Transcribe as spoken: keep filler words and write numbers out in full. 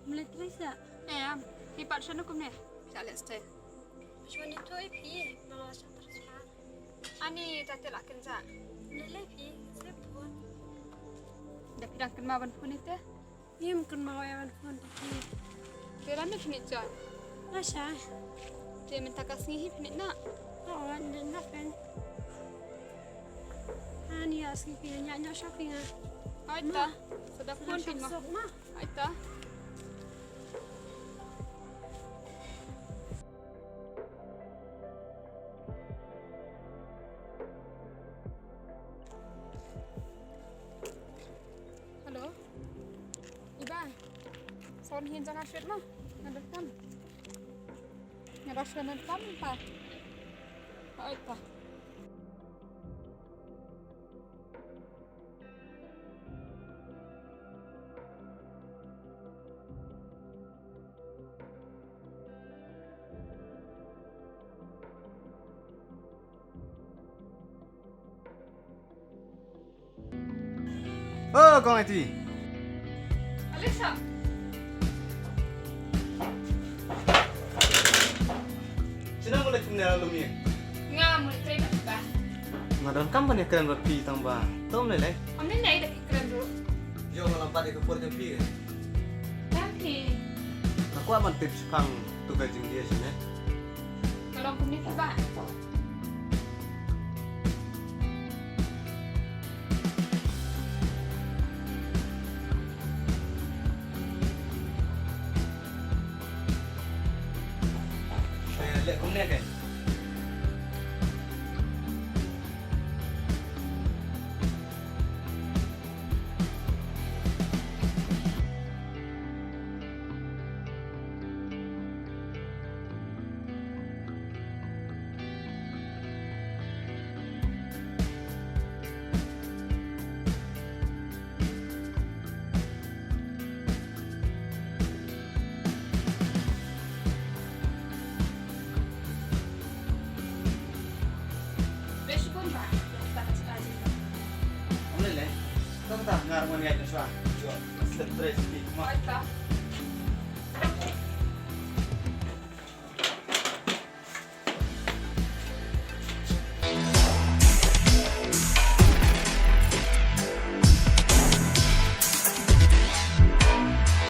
Mlei Teresa. Em, phi pat shano kumne? Phi la leh style. Shwa ni to phi, ma la shah transfer. Ani ta te la kynja. Mlei phi, se phone. Da phi dang kynmaw ban phone ite? Ngim kynmaw ïa ban phone te phi. Te lane phi ngi jan. La shah. Te mynta ka sngi hi phi ngi na. Oh, ngi na pen. Ani ïa sngi phi ngi ïa shopping ah. Ai ta. Sa da phone phi ma. Sok ma. Ai ta. Hello. Iba. Phone hin jaka fit ma. Nga donkam. Nga donkam pa. Ai ta. Oh, Kong Aiti. Alexa. Sino mo le kumne lumi? Nga mo le trei ba. Nga donkam ban ïakren bad phi tang ba. Tom le le. Am ne nai da ki kren ru. Yo, nga lam pat ïa ka por jong phi. Tang phi. Nga kwah ban tip shaphang tu ka jingïa shane. Ka long kumne phi ba. Bes bun ba, ta ka cika jin. Ong le le. Tang ta ngar ngon ngai swa. Jo, slip dress ni. Ma. Ai ta.